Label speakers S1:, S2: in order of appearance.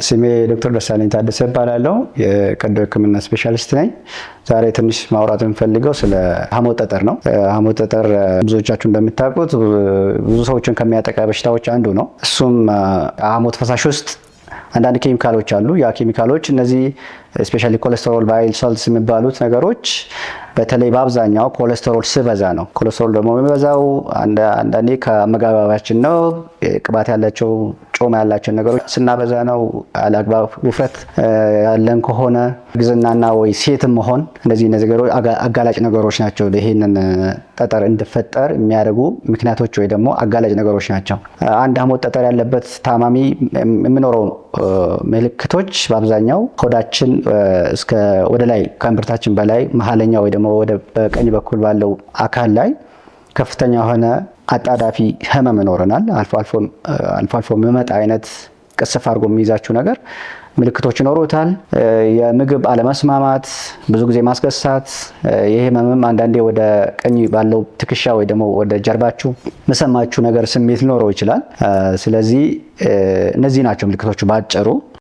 S1: ስሜ ዶክተር ደሳለኝ ታደሰ እባላለሁ። የቀዶ ሕክምና ስፔሻሊስት ነኝ። ዛሬ ትንሽ ማውራት የምፈልገው ስለ ሐሞት ጠጠር ነው። ሐሞት ጠጠር ብዙዎቻችሁ እንደምታውቁት ብዙ ሰዎችን ከሚያጠቃ በሽታዎች አንዱ ነው። እሱም ሐሞት ፈሳሽ ውስጥ አንዳንድ ኬሚካሎች አሉ። ያ ኬሚካሎች እነዚህ especially cholesterol፣ bile salts የሚባሉት ነገሮች በተለይ በአብዛኛው ኮሌስትሮል ሲበዛ ነው። ኮሌስትሮል ደግሞ የሚበዛው አንዳንዴ ከአመጋገባችን ነው። ቅባት ያላቸው፣ ጮማ ያላቸው ነገሮች ስናበዛ ነው። አላግባብ ውፍረት ያለን ከሆነ፣ እርግዝናና ወይ ሴትም መሆን፣ እነዚህ ነገሮች አጋላጭ ነገሮች ናቸው። ይሄንን ጠጠር እንዲፈጠር የሚያደርጉ ምክንያቶች ወይ ደግሞ አጋላጭ ነገሮች ናቸው። አንድ ሐሞት ጠጠር ያለበት ታማሚ የሚኖረው ምልክቶች በአብዛኛው ሆዳችን እስከ ወደ ላይ ከእምብርታችን በላይ መሀለኛ ወይ ደግሞ ወደ በቀኝ በኩል ባለው አካል ላይ ከፍተኛ የሆነ አጣዳፊ ህመም ይኖረናል። አልፎ አልፎ የሚመጣ አይነት ቅስፍ አድርጎ የሚይዛችሁ ነገር ምልክቶች ይኖሩታል። የምግብ አለመስማማት፣ ብዙ ጊዜ ማስገሳት፣ ይህ ህመምም አንዳንዴ ወደ ቀኝ ባለው ትከሻ ወይ ደግሞ ወደ ጀርባችሁ መሰማችሁ ነገር ስሜት ሊኖረው ይችላል። ስለዚህ እነዚህ ናቸው ምልክቶቹ ባጭሩ።